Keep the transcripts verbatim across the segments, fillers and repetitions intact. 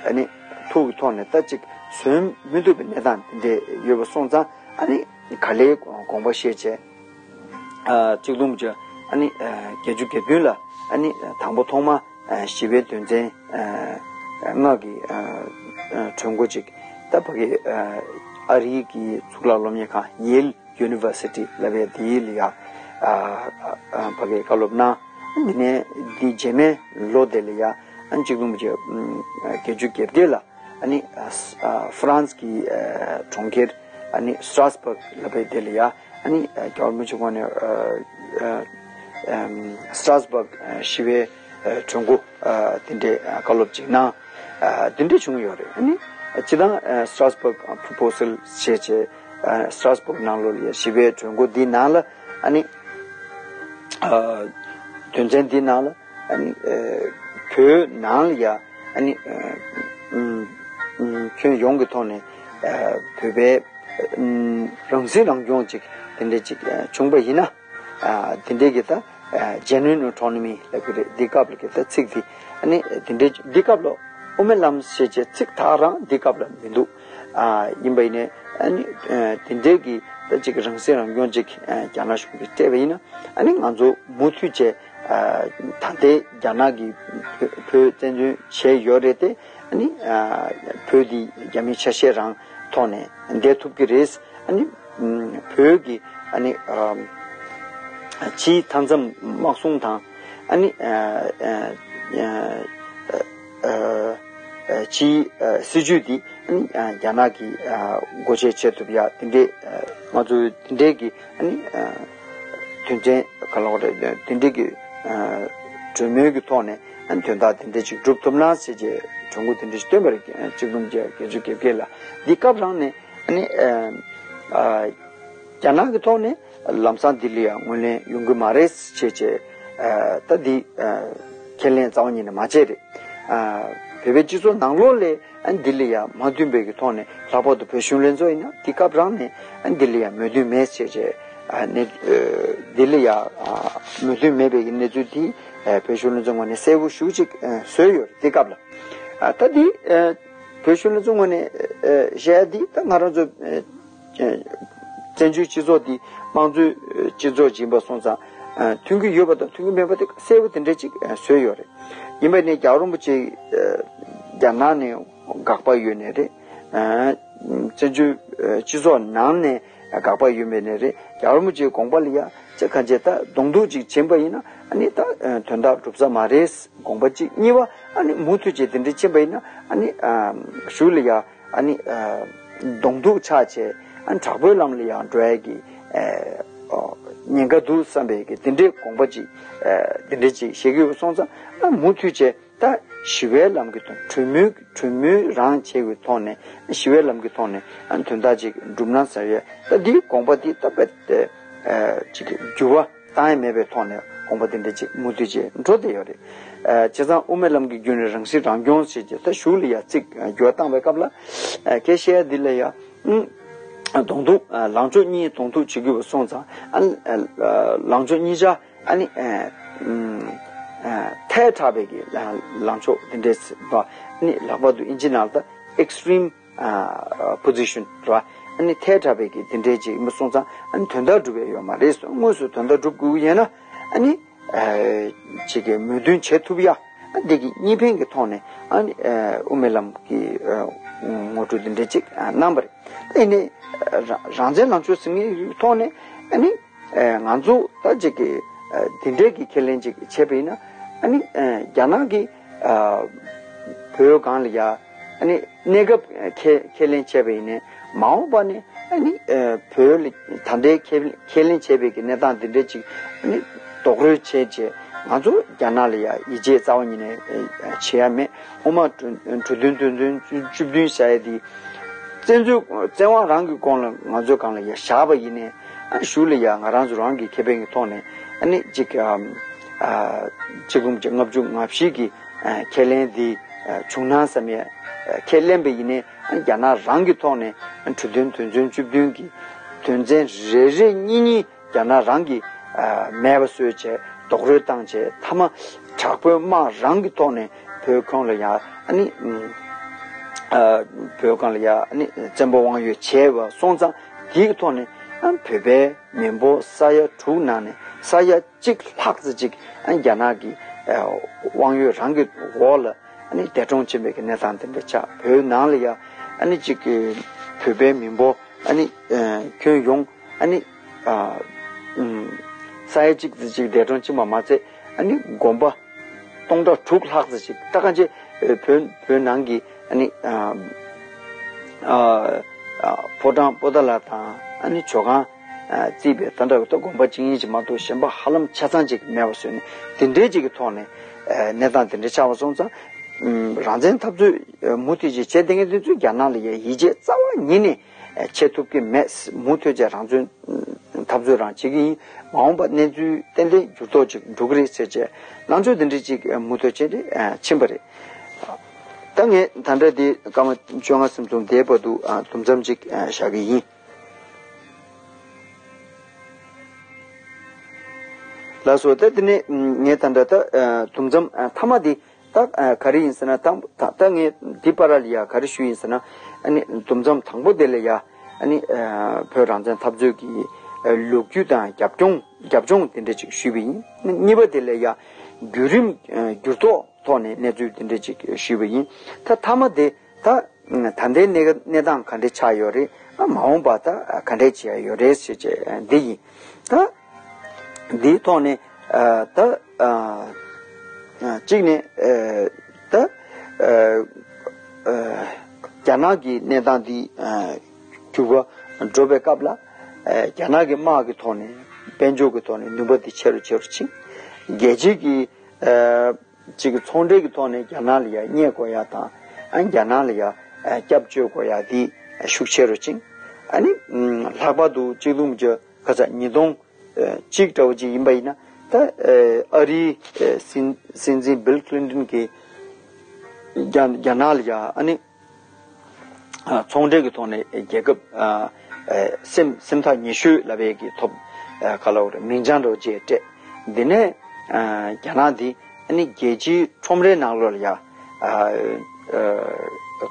ཨ་ནི་ཐུགས་ཀྱི་ཐོག་ནས་ད་ཅིག་བཟོད་མི་ཐུབ་པའི་གནས་སྟངས་དེ་འདྲས་ཡོད་པ་སོང་ཙང་ཨ་ནི་ག་ལེར་དགོངས་པ་བཞེས་བྱས། ཨ་གཅིག་ལུམ་གྱི་ཨ་ནི་ཨ་བརྒྱད་ཅུ་གྱ་བདུན་ལ་ཨ་ནི་དང་པོ་ཐོག་མ་ཨ་ཞི་བའི་དོན་ཚན་ཨ་ལྔ་གི་ཨ་ཨ་གྲོས་འགོ་ཅིག་ད་ཕ་གི་ཨ་ཨ་རིའི་གི་གཙུག་ལག་སློབ་གཉེར་ཁང་Yale University ལབ་པའི་དེའི་ལ་ཡ་ཨ་ཨ་ཕ་གི་བཀའ་སློབ་གནང་། འདི་ནས་འདི་རྗེས་མའི་ལོ་དེ་ལ་ཡ་ཨ་གཅིག་ལུམ་གྱི་ཨ་བརྒྱད་ཅུ་གྱ་བརྒྱད་ལ། ཨ་ནི་ཨ་ཨ་ཧྥ་རན་སི་གི་ཨ་གྲོང་ཁྱེར་ཨ་ནི་སི་ཏྲ་སྦུག་ལབ་པའི་དེ་ལ་ཡ་ཨ་ནི་ཨ་རྒྱལ་བ་རིན་པོ་ཆེ་ཁོང་ནས་ཨ་ཨ་སི་ཏྲ་སྦུག་ཨ་ཞི་བའི་ཨ་གྲོས་འགོ་ཨ་དེ་འདྲའི་ཨ་བཀའ་སློབ་ཅིག་གནང་། ཨ་དེ་འདྲ་བྱུང་ཡོད་རེད། ཨ་ནི་སྤྱིར་བཏང་ཨ་སི་ཏྲ་སྦུག་པོ་རོ་པོ་སལ་བྱས་བྱས་ཨ་སི་ཏྲ་སྦུག་ནང་ལོགས་ལ་ཡ་ཞི་བའི་གྲོས་འགོ་འདི་ནང་ལ་ཨ་ནི་ཨ་དོན་ཚན་འདི་ནང་ལ། ཨ་ནི་ཨ་བོད་ནང་ལ་ཡ་ཨ་ནི་ཨ་ཨམ་ཨམ་ཁྱོན་ཡོངས་ཀྱི་ཐོག་ནས་ཨ་བོད་པའི་ཨམ་རང་སྲིད་རང་སྐྱོང་ཅིག་དེ་འདྲ་ཅིག་ཨ་བྱུང་པ་ཡིན་ན། ཨ་དེ་འདྲའི་གི་ད་ཨ་genuine autonomy ལབ་ཀྱི་རེད། འདི་སྐབས་ལ་གི་ད་ཚིག་འདི་ཨ་ནི་དེ་འདྲའི་འདི་སྐབས་ལ་དབུ་མའི་ལམ་ཞེས་བྱའི་ཚིག་ཐག་རང་འདི་སྐབས་ལ་མི་འདུག་ཨ་ཡིན་པ་ཡིན་ནའི་ཨ་ནི་ཨ་དེ་འདྲའི་གི་ད་ཅིག་རང་སྲིད་རང་སྐྱོང་ཅིག་ཨ་རྒྱ་ནག་གཞུང་གིས་སྤྲད་པ་ཡིན་ན་ཨ་ནི་ང་ཚོ་མུ་མཐུད་བྱས། ཨ་ད་ལྟའི་རྒྱ་ནག་གིས་བོད་བོད་བཙན་འཛུལ་བྱས་ཡོད་རེད་དེ། ཨ་ནི་ཨ་བོད་འདི་རྒྱ་མིའི་ཆ་ཤས་རང་ཐོག་ནས་བསྡད་ཐུབ་ཀྱི་རེད། ཨ་ནི་ཨམ་བོད་ཀྱི་ཨ་ནི་ཨ་ཕྱིའི་མཐའ་མཚམས་དམག་སྲུང་དང་ཨ་ནི་ཨ་ཨ་ཨ་ཨ་ཨ་ཕྱིའི་ཨ་སྲིད་ཇུས་འདི་ཨ་ནི་ཨ་རྒྱ་ནག་གིས་ཨ་སྒོ་འབྱེད་བྱེད་ཐུབ་ཡ་དེ་འདྲའི་ཨ་ང་ཚོ་དེ་འདྲའི་གི་ཨ་ནི་ཨ་དོན་ཚན་ག་ལ་བ་རེད། དེ་འདྲའི་གི་ཨ་གྲོས་མོལ་གྱི་ཐོག་ནས་ཨ་ནི་དོན་དག་དེ་འདྲའི་ཅིག་སྒྲུབ་ཐུབ་ན་ཟེར་བྱས་གྲོས་འགོ་དེ་འདྲ་ཞིག་བཏོན་པ་རེད། གཅིག་སྟོང་དགུ་བརྒྱ་བརྒྱད་ཅུ་གྱ་བརྒྱད་ལ། འདི་སྐབས་རང་ནས་ཨ་ནི་ཨ་ཨ་རྒྱ་ནག་གི་ཐོག་ནས་ལམ་སང་ལྡི་ལི་ཡ་ངོས་ལེན་ཡོང་གི་མ་རེད་ཟེར་བྱས་ཨ་ད་འདི་ཨ་ཁས་ལེན་རྩ་བ་ཉིད་ནས་མ་བྱས་རེད། ཨ་བོད་པའི་སྤྱི་ཚོགས་ནང་ལོགས་ལ་ཨ་ནི་ལྡི་ལི་ཡ་མ་མཐུན་པའི་གི་ཐོག་ནས་ལྷག་པར་དུ་བོད་གཞུང་ལྷན་ཚོགས་ཡིན་ན་དེ་སྐབས་རང་ནས་ཨ་ནི་ལྡི་ལི་ཡ་མོས་མཐུན་མེད་ཟེར་བྱས་ཨ་ནི་ཨ་ལྡི་ལི་ཡ་ཨ་མོས་མཐུན་མེད་པའི་གི་གནས་ཚུལ་དེ་ཨ་བོད་གཞུང་ལྷན་ཚོགས་ངོས་ནས་གསལ་པོ་ཞེ་པོ་ཅིག་ཨ་བཟོས་ཡོད་རེད། དེ་སྐབས་ལ་ཨ་ད་འདི་ཨ་བོད་གཞུང་ལྷན་ཚོགས་ངོས་ནས་ཨ་བཤད་ཡ་འདི་ད་ང་རང་ཚོ་ཨ་ཨ་བཙན་བྱོལ་སྤྱི་ཚོགས་འདི་དམངས་གཙོའི་སྤྱི་ཚོགས་ཡིན་པ་སོང་ཙང་ཨ་མཐུན་གྱི་ཡོད་པ་དང་མཐུན་གྱི་མེད་པ་དེ་གསལ་པོ་དེ་འདྲ་ཅིག་ཨ་བཟོས་ཡོད་རེད། ཡིན་པ་ནས་རྒྱལ་བ་རིན་པོ་ཆེ་ཨ་རྒྱ་ནག་ནས་དགག་པ་ཡོད་ནའི་རེད། ཨ་བཙན་བྱོལ་ཨ་སྤྱི་ཚོགས་ནང་ནས་དགག་པ་ཡོད་མེད་ནའི་རེད། རྒྱལ་བ་རིན་པོ་ཆེའི་དགོངས་པ་ལ་ཡ་ཅིག་གང་བྱས་ད་གདོང་གཏུག་ཅིག་ཕྱིན་པ་ཡིན་ན་ཨ་ནི་ད་ཨ་དོན་དག་འགྲུབ་ས་མ་རེད། དགོངས་པ་གཅིག། གཉིས་པ་ཨ་ནི་མུ་མཐུད་བྱས་དེ་འདྲ་ཕྱིན་པ་ཡིན་ན་ཨ་ནི་ཨ་གཞུག་ལ་ཡ་ཨ་ནི་ཨ་གདོང་གཏུག་ཆགས་བྱས་ཨ་ནི་དྲག་པོའི་ལམ་ལ་ཡང་འགྲོ་ཡ་གི་ཨ་ཨོ་ཉེན་ཁ་འདུག་བསམ་པའི་གི་དེ་འདྲའི་དགོངས་པ་གཅིག་ཨ་དེ་འདྲ་ཅིག་བཞེས་ཀྱི་ཡོད་སོང་ཙང་ཨ་མུ་མཐུད་བྱས་ད་ཞི་བའི་ལམ་གྱི་ཐོག་གྲོས་མོལ་གྲོས་མོལ་རང་བྱེད་ཀྱི་ཐོག་ནས་ཞི་བའི་ལམ་གྱི་ཐོག་ནས་ཨ་ནི་དོན་དག་ཅིག་འགྲུབ་ན་བསམ་ཡས་ད་འདིའི་དགོངས་པ་འདི་ད་རྦད་དེ་ཨ་ཅིག་འགྱུར་བ་བཏང་ཡ་མེད་པའི་ཐོག་ནས་དགོངས་པ་དེ་འདྲ་ཅིག་མུ་མཐུད་ཅིག་འགྲོ་བསྡད་ཡོད་རེད། ཨ་བྱས་ཙང་དབུ་མའི་ལམ་གྱི་བརྒྱུད་ནས་རང་སྲིད་རང་སྐྱོང་ཟེར་གྱི་ད་གཞུག་ལ་ཡ་ཚིག་ཨ་འགྱུར་བ་བཏང་བའི་སྐབས་ལ་ཨ་ཁས་བཤད་ཡ་འདི་ལ་ཡ་ཨ་གདོང་གཏུག་ཨ་ལངས་ཕྱོགས་གཉིས་གདོང་གཏུག་བྱེད་དགོས་པ་སོང་ཙང་ཨ་ཨ་ལངས་ཕྱོགས་གཉིས་ཆ་ཨ་ནི་ཨ་ཨ་ཐལ་དྲགས་པའི་གི་ལངས་ཕྱོགས་དེ་འདྲས་པ་ཨ་ནི་ལྷག་པར་དུ་ཨིན་ཇི་ནང་ལ་ད་extreme ཨ་position རེད་བ། ཨ་ནི་ཐལ་དྲགས་པའི་གི་དེ་འདྲའི་ཅིག་ཡིན་པ་སོང་ཙང་ཨ་ནི་དོན་དག་སྒྲུབ་ཡ་ཡོད་མ་རེད་སོང་། དངོས་སུ་དོན་དག་སྒྲུབ་དགོས་ཀྱི་ཡིན་ན་ཨ་ནི་ཨ་ཅིག་གི་མོས་མཐུན་བྱེད་ཐུབ་ཡ་ཨ་འདི་གི་གཉིས་ཕན་གྱི་ཐོག་ནས་ཨ་ནི་ཨ་དབུ་མའི་ལམ་གྱི་ཨ་ངོ་སྤྲོད་དེ་འདྲའི་ཅིག་ཨ་གནང་བ་རེད། ཨ་ནི་རང་རང་བཙན་ལངས་ཕྱོགས་ཟེར་མཁན་གྱི་ཐོག་ནས་ཨ་ནི་ཨ་ང་ཚོ་ད་ཅིག་གི་ཨ་དེ་འདྲའི་གི་ཁས་ལེན་ཅིག་བྱས་པ་ཡིན་ན་ཨ་ནི་ཨ་རྒྱ་ནག་གི་ཨ་བོད་སྒང་ལ་ཡ་ཨ་ནི་གནས་སྐབས་ཁས་ཁས་ལེན་བྱས་པ་ཡིན་ནའི་མ་འོངས་པ་ནས་ཨ་ནི་ཨ་བོད་ལ་ད་ལྟའི་ཁས་ཁས་ལེན་བྱས་པའི་གི་གནས་སྟངས་འདི་འདྲ་ཅིག་ཨ་ནི་རྡོག་རོལ་བྱས་བྱས་ང་ཚོ་རྒྱ་ནག་ལ་ཡ་ཡིད་ཆེས་རྩ་བ་ཉིད་ནས་ཨ་བྱེད་ཡ་མེད། སྔོན་མ་གྲོས་གྲོས་མཐུན་དོན་ཚན་བཅུ་བདུན་བཞག་ཡ་དེ་བཙན་འཛུལ་བཙན་དབང་རང་གི་གོང་ལ་ང་ཚོའི་སྒང་ལ་ཡ་བཞག་པ་ཡིན་ནའི་ཨ་གཞུག་ལ་ཡ་ང་རང་ཚོ་རང་གི་ཁེ་ཕན་གྱི་ཐོག་ནས་ཨ་ནི་ཅིག་ཨ་ཨ་གཅིག་སྟོང་དགུ་བརྒྱ་ལྔ་བཅུ་ང་བཞི་གི་ཨ་ཁས་ལེན་འདི་ཨ་བྱུང་ན་བསམ་ཡས་ཨ་ཁས་ལེན་པ་ཡིན་ནའི་ཨ་རྒྱ་ནག་རང་གི་ཐོག་ནས་ཨ་གྲོས་མཐུན་དོན་ཚན་བཅུ་བདུན་གྱི་དོན་ཚན་རེ་རེ་གཉིས་གཉིས་རྒྱ་ནག་རང་གིས་ཨ་མེད་པ་བཟོས་བྱས་རྡོག་རོལ་བཏང་བྱས་མཐའ་མ་དྲག་པོའི་དམག་རང་གི་ཐོག་ནས་ བོད་ཁོངས་ལ་ཡང་ཨ་ནི་ཨ་བོད་ཁོངས་ལ་ཡང་ཨ་ནི་བཙན་པོ་དབང་ཡོད་བྱས་པ་སོང་ཙང་དེའི་ཐོག་ནས་ཨ་བོད་པའི་མི་འབོར་ས་ཡ་དྲུག་ནང་ནས་ས་ཡ་གཅིག་ལྷག་ཙམ་ཅིག་ཨ་རྒྱ་ནག་གི་ཨ་དབང་ཡོད་རང་གི་འོག་ལ་ཨ་ནི་འདས་གྲོངས་ཕྱིན་པའི་གི་གནས་སྟངས་དེ་འདྲ་ཆགས། བོད་ནང་ལ་ཡང་ཨ་ནི་ཅིག་བོད་པའི་མི་འབོར་ཨ་ནི་ཨ་ཁྱོན་ཡོངས་ཨ་ནི་ཨ་ཨུམ་ས་ཡ་གཅིག་ཙམ་ཅིག་འདས་གྲོངས་ཕྱིན་པ་མ་ཚད་ཨ་ནི་དགོན་པ་སྟོང་ཕྲག་དྲུག་ལྷག་ཙམ་ཅིག་ད་གང་ཅི་བོད་བོད་ནང་གི་ཨ་ནི་ཨ་ཨ་ཨ་ཕོ་བྲང་པོ་ཏཱ་ལ་དང་ཨ་ནི་ཇོ་ཁང་ཨ་བརྩིས་པའི་ད་ལྟ་ད་དགོན་པ་བཅུ་གཉིས་ཅིག་མ་གཏོགས་གཞན་པ་ཧ་ལམ་ཆ་ཚང་ཅིག་མེད་པ་བཟོས་ནས་དེ་འདྲའི་ཅིག་གི་ཐོག་ནས་ཨ་གནས་སྟངས་དེ་འདྲ་ཆགས་པ་སོང་ཙང་ཨུམ་རང་བཙན་འཐབ་རྩོད་མུ་མཐུད་ཅིག་བྱས་བསྡད་མཁན་དེ་ཚོས་རྒྱ་ནག་ལ་ཡ་ཡིད་ཆེས་རྩ་བ་ཉིད་ནས་བྱེད་ཐུབ་ཀྱི་མེད། མུ་མཐུད་བྱས་རང་བཙན་འཐབ་རྩོད་རང་བྱེད་ཀྱི་ཡིན། མ་འོངས་པ་གནས་ཚུལ་ཏན་ཏན་འགྱུར་ལྡོག་ཅིག་འགྲོ་གི་རེད་ཟེར་བྱས་ལངས་ཕྱོགས་འདི་འདྲ་ཅིག་མུ་མཐུད་བྱས་ཏེ་ཕྱིན་པ་རེད། ད་ངས་ད་ལྟ་འདི་སྐར་མ་བཅོ་ལྔ་ཙམ་འདིའི་བར་དུ་དུམ་མཚམས་ཅིག་བཞག་གི་ཡིན། ལགས་སོ། ད་འདི་ནས་ངས་ད་ལྟ་ད་དུམ་མཚམས་མཐའ་མ་འདི། ད་ཨ་ག་རེ་ཡིན་ཟེར་ན་ད་ད་ད་ངས་འདི་བར་ལ་ཡ་ག་རེ་ཞུས་ཡིན་ཟེར་ན་ཨ་ནི་དུམ་མཚམས་དང་པོ་དེ་ལ་ཡ་ཨ་ནི་ཨ་བོད་རང་བཙན་འཐབ་རྩོད་ཀྱི་ཨ་ལོ་རྒྱུས་དང་རྒྱབ་ལྗོངས་རྒྱབ་ལྗོངས་དེ་འདྲ་ཅིག་ཞུས་པ་ཡིན། གཉིས་པ་དེ་ལ་ཡ་བརྒྱུད་རིམ་ཨ་འགྱུར་ལྡོག་ཐོག་ནས་གནས་ཚུལ་དེ་འདྲ་ཅིག་ཞུས་པ་ཡིན། ད་མཐའ་མ་དེ་ད་ད་ལྟའི་གནས་གནས་སྟངས་ག་འདྲ་ཆགས་ཡོད་རེད། ཨ་མ་འོངས་པ་ད་ག་འདྲ་བྱེད་ཡ་ཡོད་རེད་ཟེར་བྱས་འདི་ཡིན། ད། འདིའི་ཐོག་ནས་ཨ་ད་ཨ་ཨ་གཅིག་ནས་ཨ་ད་ཨ་ཨ་རྒྱ་ནག་གི་གནས་སྟངས་འདི་ཨ་འགྱུར་བ་འགྲོ་བའི་སྐབས་ལ་ཨ་རྒྱ་ནག་གི་དམག་གི་ཐོག་ནས་དཔལ་འབྱོར་གྱི་ཐོག་ནས་ནུས་པ་འདི་ཆེ་རུ་ཆེ་རུ་ཕྱིན། རྒྱལ་སྤྱི་གི་ཨ་གཅིག་གི་ཚོང་འབྲེལ་གྱི་ཐོག་ནས་རྒྱ་ནག་ལ་ཡ་བསྙད་དགོས་ཡ་དང་ཨ་རྒྱ་ནག་ལ་ཡ་ཨ་སྐྱབས་བཅོལ་དགོས་ཡ་འདི་ཤུགས་ཆེ་རུ་ཕྱིན། ཨ་ནི་ཨ་ལྷག་པར་དུ་གཅིག་སྟོང་བརྒྱ་ཁ་ཚ་ཉིས་སྟོང་གཅིག་འདྲ་བོ་ཅིག་ཡིན་པ་ཡིན་ན་ད་ཨ་རིའི་སྲིད་སྲིད་འཛིན་བིལ་ཁི་ལིན་ཏོན་གྱིས་རྒྱ་རྒྱ་ནག་ལ་ཡ་ཨ་ནི་ཚོང་འབྲེལ་གྱི་ཐོག་ནས་རྒྱལ་ཁབ་སེམས་སེམས་ཐག་ཉེ་ཤོས་ལབ་པའི་གི་ཐོབ་ག་ལ་བར་མིང་བྱང་འདྲ་བོ་ཅིག་སྤྲད། འདི་ནས་རྒྱ་ནག་འདི་ཨ་ནི་རྒྱལ་སྤྱིའི་ཁྲོམ་རའི་ནང་ལོགས་ལ་ཡ་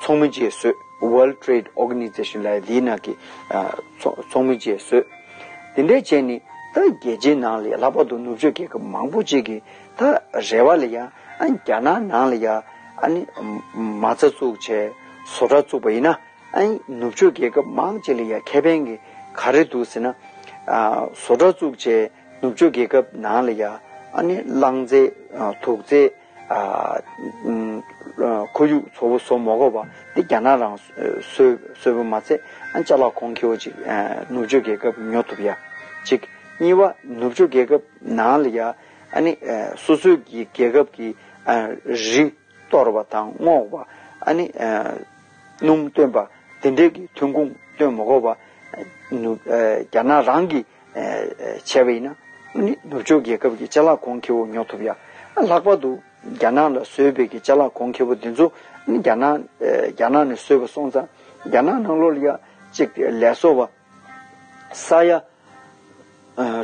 ཚོགས་མི་ཅིག་བཟོས། World Trade Organization ལབ་ཡ་འདིའི་ནང་གི་ཚོགས་ཚོགས་མི་ཅིག་བཟོས། དེ་འདྲའི་བྱས་ནས་ད་རྒྱལ་སྤྱིའི་ནང་ལ་ལྷག་པར་དུ་ནུབ་ཕྱོགས་རྒྱལ་ཁབ་མང་པོ་ཅིག་གི་ད་རེ་བ་ལ་ཡ་ཨ་རྒྱ་ནག་ནང་ལ་ཡ་ཨ་ནི་མ་རྩ་བཙུགས་བྱས་བཟོ་གྲྭ་བཙུགས་པ་ཡིན་ན་ཨ་ནི་ནུབ་ཕྱོགས་རྒྱལ་ཁབ་མང་ཅིག་ལ་ཡ་ཁེ་ཕན་གྱི་ག་རེ་འདུག་ཟེར་ན་བཟོ་གྲྭ་བཙུགས་བྱས་ནུབ་ཕྱོགས་རྒྱལ་ཁབ་ནང་ལ་ཡ་ཨ་ནི་རླངས་རྫས་དུག་རྫས། ཨ་ཨུམ་ཁོར་ཡུག་བཟོ་བོ་བཟོ་མ་དགོས་པ་འདི་རྒྱ་ནག་རང་བཟོས་བཟོས་པ་མ་ཚད་ཨ་ཅ་ལག་གོང་ཁེ་བོ་ཅིག་ཨ་ནུབ་ཕྱོགས་རྒྱལ་ཁབ་ཉོ་ཐུབ་ཡ་ཅིག་གཉིས་པ་ནུབ་ཕྱོགས་རྒྱལ་ཁབ་ནང་ལ་ཡ་ཨ་ནི་ཨ་སོ་སོའི་གི་རྒྱལ་ཁབ་ཀྱི་ཨ་རི་གཏོར་བ་དང་སྔོག་པ་ཨ་ནི་ཨ་སྣུམ་བཏོན་པ་དེ་འདྲའི་གི་ཐོན་ཁུངས་བཏོན་མ་དགོས་པ་ནུབ་ཨ་རྒྱ་ནག་རང་གི་ཨ་ཨ་བྱས་པ་ཡིན་ན་ཨ་ནི་ནུབ་ཕྱོགས་རྒྱལ་ཁབ་ཀྱི་ཅ་ལག་གོང་ཁེ་བོ་ཉོ་ཐུབ་ཡ། ཨ་ལྷག་པར་དུ་རྒྱ་ནག་ལ་བཟོས་པའི་གི་ཅ་ལག་གོང་ཁེ་བོ་འདི་ཚོ་ཨ་ནི་རྒྱ་ནག་ཨ་རྒྱ་ནག་ནས་བཟོས་པ་སོང་ཙང་རྒྱ་ནག་ནང་ལོགས་ལ་ཡ་གཅིག་ལས་བཟོ་བ་ས་ཡ་ཨ་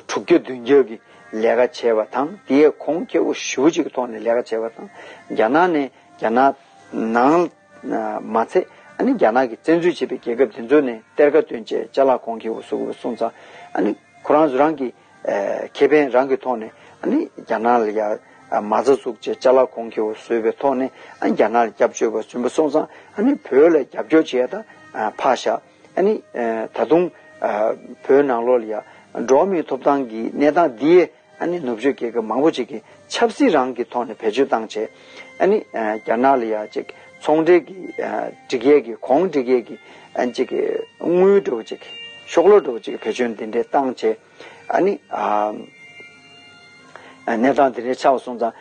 དྲུག་བརྒྱ་བདུན་བརྒྱ་གི་ལས་ཀ་བྱས་པ་དང་དེའི་གོང་ཁེ་བོ་ཞེ་པོ་ཅིག་གི་ཐོག་ནས་ལས་ཀ་བྱས་པ་དང་རྒྱ་ནག་ནས་རྒྱ་ནག་ནང་མ་ཚད་ཨ་ནི་རྒྱ་ནག་གི་བཙན་འཛུལ་བྱས་པའི་རྒྱལ་ཁབ་དེ་ཚོ་ནས་གཏེར་ཁ་བཏོན་བྱས་ཅ་ལག་གོང་ཁེ་བོ་བཟོ་དགོས་པ་སོང་ཙང་ཨ་ནི་ཁོ་རང་ཚོ་རང་གི་ཨ་ཁེ་ཕན་རང་གི་ཐོག་ནས་ཨ་ནི་རྒྱ་ནག་ལ་ཡ་མ་རྩ་བཙུགས་བྱས་ཅ་ལག་གོང་ཁེ་བོ་བཟོས་པའི་ཐོག་ནས་ཨ་ནི་རྒྱ་ནག་ལ་སྐྱབས་བཅོལ་བ་བཟོས་པ་སོང་ཙང་ཨ་ནི་བོད་ལ་རྒྱབ་སྐྱོར་བྱས་ད་ཕར་བཞག་ཨ་ནི་ད་དུང་བོད་ནང་ལོགས་ལ་ཡ་འགྲོ་བ་མིའི་ཐོབ་ཐང་གི་གནས་སྟངས་འདི་ཨ་ནི་ནུབ་ཕྱོགས་རྒྱལ་ཁབ་མང་པོ་ཅིག་གིས་ཆབ་སྲིད་རང་གི་ཐོག་ནས་བེད་སྤྱོད་བཏང་བྱས་ཨ་ནི་རྒྱ་ནག་ལ་ཡ་ཅིག་ཚོང་འབྲེལ་གྱི་སྒྲིག་ཡས་ཀྱི་གོང་སྒྲིག་ཡས་ཀྱི་ཨ་ནི་ཅིག་དངུལ་འདྲ་བོ་ཅིག་ཤོག་ལོ་འདྲ་བོ་ཅིག་བེད་སྤྱོད་འདི་འདྲས་བཏང་བྱས་ཨ་ནི་གནས་སྟངས་འདི་འདྲས་ཆགས་སོང་ཙང་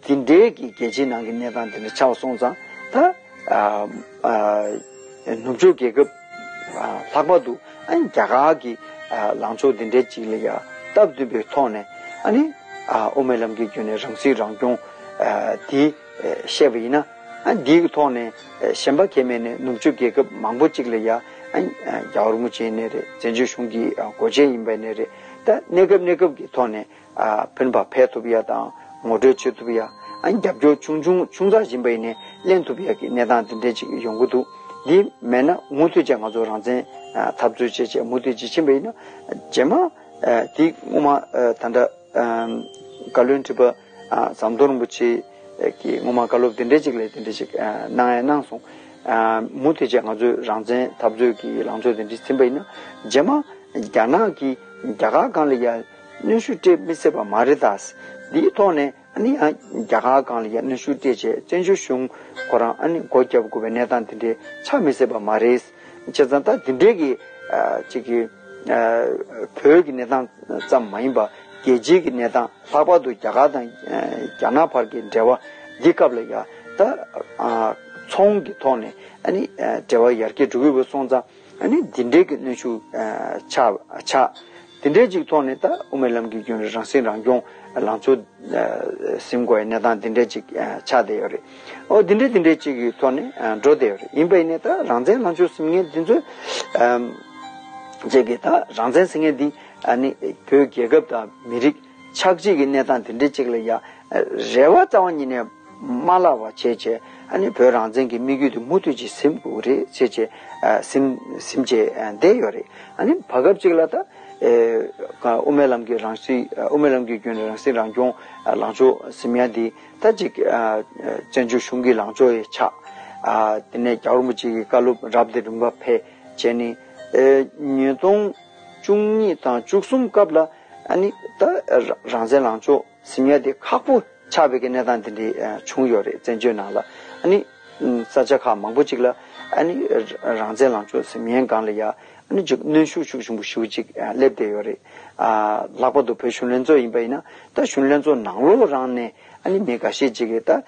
འདི་འདྲས་ཀྱི་རྒྱལ་སྤྱིའི་ནང་གི་གནས་སྟངས་འདི་འདྲས་ཆགས་སོང་ཙང་ད་ནུབ་ཕྱོགས་རྒྱལ་ཁབ་ལྷག་པར་དུ་རྒྱ་གར་གྱི་ལངས་ཕྱོགས་འདི་འདྲའི་ཅིག་ལ་ཡ་སྟབས་བསྟུན་པའི་ཐོག་ནས་ཨ་ནི་དབུ་མའི་ལམ་གྱི་བརྒྱུད་ནས་རང་སྲིད་རང་སྐྱོང་འདི་བཤད་པ་ཡིན་ན་འདིའི་ཐོག་ནས་གཞན་པ་ཁེ་མེད་ནས་ནུབ་ཕྱོགས་རྒྱལ་ཁབ་མང་པོ་ཅིག་ལ་ཡ་རྒྱལ་བ་རིན་པོ་ཆེ་ཡིན་ནའི་རེད། བཙན་བྱོལ་གཞུང་གི་འགོ་བྱེད་ཡིན་པ་ཡིན་ནའི་རེད། ད་གནས་སྐབས་གནས་སྐབས་ཀྱི་ཐོག་ནས། ཕན་པ་འཕེལ་ཐུབ་ཡ་དང་ངོ་སྤྲོད་བྱེད་ཐུབ་ཡ་ ཨ་རྒྱབ་སྐྱོར་ཆུང་ཆུང་ཆུང་ཙག་ཡིན་པ་ཡིན་ནའི་ལེན་ཐུབ་ཡག་གི་གནས་སྟངས་དེ་འདྲས་ཅིག་ཡོང་གི་འདུག་འདི་མེད་ན་མུ་མཐུད་བྱས་ང་ཚོ་རང་བཙན་འཐབ་རྩོད་བྱས་བྱས་མུ་མཐུད་ཅིག་ཕྱིན་པ་ཡིན་ན་རྗེས་མ་དེ་སྔོན་མ་ད་ལྟ་བཀའ་བློན་ཁྲི་པ་ཟམ་གདོང་རིན་པོ་ཆེ་གིས་སྔོན་མ་བཀའ་སློབ་དེ་འདྲས་ཅིག་ལས་དེ་འདྲས་ཅིག་གནང་ཡ་གནང་སོང་། མུ་མཐུད་བྱས་ང་ཚོས་རང་བཙན་འཐབ་རྩོད་ཀྱི་ལངས་ཕྱོགས་དེ་འདྲས་ཕྱིན་པ་ཡིན་ན་རྗེས་མ་རྒྱ་ནག་གིས་རྒྱ་གར་སྒང་ལ་ཡ་གནོན་ཤུགས་སྤྲད་མི་སྲིད་པ་མ་རེད་ད། འདིའི་ཐོག་ནས་ཨ་ནི་ཡང་རྒྱ་གར་སྒང་ལ་ཡང་གནོན་ཤུགས་སྤྲད་བྱས་བཙན་བྱོལ་གཞུང་ཁོ་རང་ཨ་ནི་སྒོ་བརྒྱབ་དགོས་པའི་གནས་སྟངས་དེ་འདྲའི་ཆགས་མི་སྲིད་པ་མ་རེད། བྱས་ཙང་ད་དེ་འདྲའི་གི་ཅིག་གི་བོད་ཀྱི་གནས་སྟངས་ཙམ་མ་ཡིན་པ་རྒྱལ་སྤྱིའི་གི་གནས་སྟངས་ལྷག་པར་དུ་རྒྱ་གར་དང་རྒྱ་ནག་བར་གྱི་འབྲེལ་བ་འདི་སྐབས་ལ་ཡང་ད་ཚོང་གི་ཐོག་ནས་ཨ་ནི་འབྲེལ་བ་ཡར་རྒྱས་འགྲོ་གི་ཡོད་པ་སོང་ཙང་། ཨ་ནི་འདི་འདྲའི་གི་གནོན་ཤུགས་ཆགས་ཆགས། དེ་འདྲའི་ཅིག་ཐོག་ནས་ད་དབུ་མའི་ལམ་གྱི་རྒྱུན་རིང་རང་སྲིད་རང་སྐྱོང་ལངས་ཕྱོགས་ཟིན་དགོས་པའི་གནས་སྟངས་དེ་འདྲའི་ཅིག་ཆགས་བསྡད་ཡོད་རེད། ཨོ་དེ་འདྲའི་དེ་འདྲའི་ཅིག་གི་ཐོག་ནས་འགྲོ་བསྡད་ཡོད་རེད། ཡིན་པ་ཡིན་ནའི་ད་རང་བཙན་ལངས་ཕྱོགས་ཟིན་མཁན་དེ་ཚོས་ཅིག་གི་ད་རང་བཙན་ཟེར་མཁན་འདི་ཨ་ནི་བོད་རྒྱལ་ཁབ་དང་མི་རིགས་ཆགས་འཇིག་གི་གནས་སྟངས་དེ་འདྲའི་ཅིག་ལ་ཡ་རེ་བ་རྩ་བ་ཉིད་ནས་མ་བརླག་པ་བྱས་བྱས་ཨ་ནི་བོད་རང་བཙན་གྱི་དམིགས་ཡུལ་དེ་མུ་མཐུད་ཅིག་ཟིན་དགོས་རེད་བྱས་བྱས་ཟིན་ཟིན་བྱས་བསྡད་ཡོད་རེད། ཨ་ནི་བར་སྐབས་ཅིག་ལ་ད་དབུ་མའི་ལམ་གྱི་རང་སྲིད་དབུ་མའི་ལམ་གྱི་རྒྱུན་ནས་རང་སྲིད་རང་སྐྱོང་ལངས་ཕྱོགས་ཟིན་ཡ་འདི་ད་ཅིག་བཙན་བྱོལ་གཞུང་གི་ལངས་ཕྱོགས་ཡི་ཆགས། དེ་ནས་རྒྱལ་བ་རིན་པོ་ཆེ་གི་བཀའ་སློབ་རབ་དང་རིམ་པ་ཕེབས་བྱས་ནས་ཉིས་སྟོང་བཅུ་གཉིས་དང་བཅུ་གསུམ་སྐབས་ལ་ཨ་ནི་ད་རང་བཙན་ལངས་ཕྱོགས་ཟིན་ཡ་དེ་ཁག་པོ་ཆགས་པའི་གི་གནས་སྟངས་དེ་འདྲའི་བྱུང་ཡོད་རེད། བཙན་བྱོལ་ནང་ལ་ཨ་ནི་ས་ཆ་ཁག་མང་པོ་ཅིག་ལ་ཨ་ནི་རང་བཙན་ལངས་ཕྱོགས་ཟིན་ཡའི་སྒང་ལ་ཡ་ཨ་ནི་ཅིག་གནོན་ཤུགས་ཤུགས་ཆེན་པོ་ཞེ་པོ་ཅིག་སླེབས་བསྡད་ཡོད་རེད། ལྷག་པར་དུ་བོད་གཞོན་ལྷན་ཚོགས་ཡིན་པ་ཡིན་ན་ད་གཞོན་ལྷན་ཚོགས་ནང་ལོགས་རང་ནས་ཨ་ནི་མི་འགའ་ཤས་ཅིག་གིས་ད་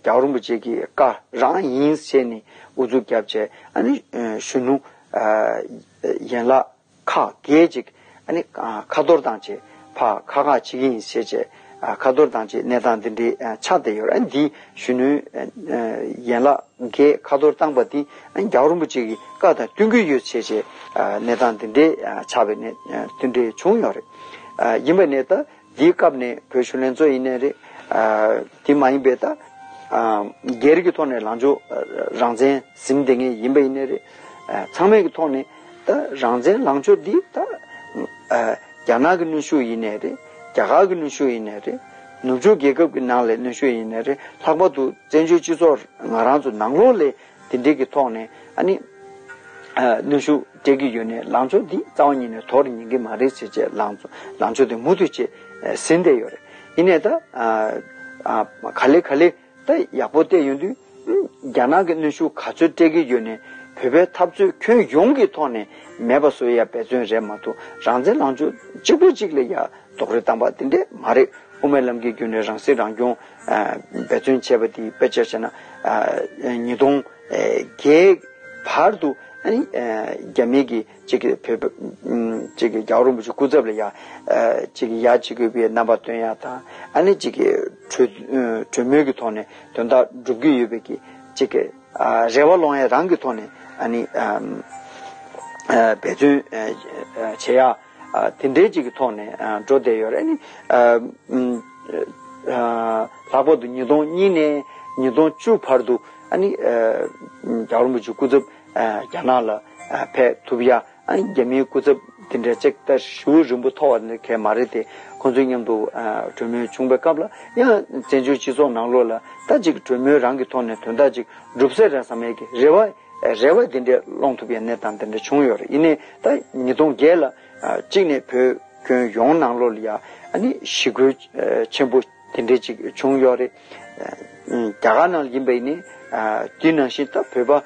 རྒྱལ་བ་རིན་པོ་ཆེ་གི་བཀའ་རང་ཡིན་ཟེར་ནས་ཨུ་ཚུགས་བརྒྱབ་བྱས་ཨ་ནི་གཞོན་ནུ་ཡན་ལག་ཁག་བརྒྱད་ཅིག་ཨ་ནི་ཁ་གཏོར་བཏང་བྱས་ཕར་ཁ་ཁ་བྱེད་ཀྱི་ཡིན་ཟེར་བྱས་ཁ་གཏོར་བཏང་བྱས་གནས་སྟངས་འདི་འདྲའི་ཆགས་བསྡད་ཡོད་རེད། ཨ་ནི་འདི་གཞོན་ནུའི་ཡན་ལག་བརྒྱད་ཁ་གཏོར་བཏང་པ་འདི་ཨ་ནི་རྒྱལ་བ་རིན་པོ་ཆེ་གི་བཀའ་དང་བསྟུན་གྱི་ཡོད་ཟེར་བྱས་གནས་སྟངས་འདི་འདྲའི་ཆགས་པའི་གནས་དེ་འདྲའི་བྱུང་ཡོད་རེད། ཡིན་པ་ནས་ད་འདིའི་སྐབས་ནས་བོད་གཞོན་ལྷན་ཚོགས་ཡིན་ནའི་རེད། དེ་མ་ཡིན་པའི་ད་སྒེར་གྱི་ཐོག་ནས་ལངས་ཕྱོགས་རང་བཙན་ཟིན་བསྡད་མཁན་ཡིན་པ་ཡིན་ནའི་རེད། ཚང་མའི་གི་ཐོག་ནས་ད་རང་བཙན་ལངས་ཕྱོགས་འདི་ད་རྒྱ་ནག་གི་གནོན་ཤུགས་ཡིན་ནའི་རེད། རྒྱ་གར་གྱི་གནོན་ཤུགས་ཡིན་ནའི་རེད། ནུབ་ཕྱོགས་རྒྱལ་ཁབ་ཀྱི་ནང་ལ་གནོན་ཤུགས་ཡིན་ནའི་རེད། ལྷག་པར་དུ་བཙན་བྱོལ་སྤྱི་ཚོགས་ང་རང་ཚོ་ནང་ལོགས་ལ་དེ་འདྲའི་གི་ཐོག་ནས་ཨ་ནི་གནོན་ཤུགས་སྤྲད་ཀྱི་ཡོད་ནའི་ལངས་ཕྱོགས་འདི་རྩ་བ་ཉིད་ནས་དོར་ཉན་གྱི་མ་རེད་ཟེར་བྱས་ལངས་ལངས་ཕྱོགས་དེ་མུ་མཐུད་བྱས་ཟིན་བསྡད་ཡོད་རེད། ཡིན་ནའི་ད་ག་ལེ་ག་ལེ་ད་ཡག་པོ་བལྟས་ཡོང་དུས་རྒྱ་ནག་གི་གནོན་ཤུགས་ག་ཚོད་སྤྲད་ཀྱི་ཡོད་ནའི་བོད་པའི་འཐབ་རྩོད་ཁྱོན་ཡོངས་ཀྱི་ཐོག་ནས་མེད་པ་བཟོ་ཡ་འབད་བརྩོན་རེད་མ་གཏོགས་རང་བཙན་ལངས་ཕྱོགས་གཅིག་པོ་གཅིག་ལ་ཡ་རྡོག་རོལ་བཏང་པ་དེ་འདྲས་མ་རེད། དབུ་མའི་ལམ་གྱི་རྒྱུན་ནས་རང་སྲིད་རང་སྐྱོང་འབད་བརྩོན་བྱས་པ་དེ་དཔེ་ཆ་བཞག་ན་ཉིས་སྟོང་བརྒྱད་བར་དུ་ཨ་ནི་རྒྱ་མི་གི་གཅིག་གི་བོད་པ་གཅིག་གི་རྒྱལ་བ་རིན་པོ་ཆེ་སྐུ་ཚབ་ལ་ཡ་གཅིག་གི་ཡ་གཅིག་གི་བའི་རྣམ་པ་སྟོན་ཡ་དང་ཨ་ནི་གཅིག་གི་གྲོས་གྲོས་མོལ་གྱི་ཐོག་ནས་དོན་དག་སྒྲུབ་ཀྱི་ཡོད་པའི་གི་གཅིག་གི་རེ་བ་ལོང་ཡ་རང་གི་ཐོག་ནས་ཨ་ནི་འབད་བརྩོན་བྱེད་ཡ། དེ་འདྲའི་ཅིག་གི་ཐོག་ནས་འགྲོ་བསྡད་ཡོད་རེད། ཨ་ནི་ལྷག་པར་དུ་ཉིས་སྟོང་གཉིས་ནས་ཉིས་སྟོང་བཅུ་བར་དུ་ཨ་ནི་རྒྱལ་བ་རིན་པོ་ཆེ་སྐུ་ཚབ་རྒྱ་ནག་ལ་ཕེབས་ཐུབ་ཡ། ཨ་ནི་རྒྱ་མིའི་སྐུ་ཚབ་དེ་འདྲ་ཅིག་ད་ཞེ་པོ་རིང་པོ་ཐོགས་པ་ནི་གལ་མ་རེད་དེ་ཁོང་ཚོའི་མཉམ་དུ་གྲོས་མོལ་བྱུང་བའི་སྐབས་ལ་ཡང་བཙན་བྱོལ་སྤྱི་ཚོགས་ནང་ལོགས་ལ་ད་ཅིག་གྲོས་མོལ་རང་གི་ཐོག་ནས་དོན་དག་ཅིག་འགྲུབ་ས་རེད་བསམ་ཡས་ཀྱི་རེ་བ། རེ་བ་དེ་འདྲས་སློང་ཐུབ་ཡ་གནས་སྟངས་དེ་འདྲ་བྱུང་ཡོད་རེད། ཡིན་ནའི་ད་ཉིས་སྟོང་བརྒྱད་ལ་གཅིག་ནས་བོད་ཁྱོན་ཡོངས་ནང་ལོགས་ལ་ཡ་ཨ་ནི་ཞི་རྒོལ་ཆེན་པོ་དེ་འདྲས་ཅིག་བྱུང་ཡོད་རེད། རྒྱ་གར་ནང་ལ་ཡིན་པ་ཡིན་ནའི་དེ་ནང་བཞིན་ད་བོད་པ་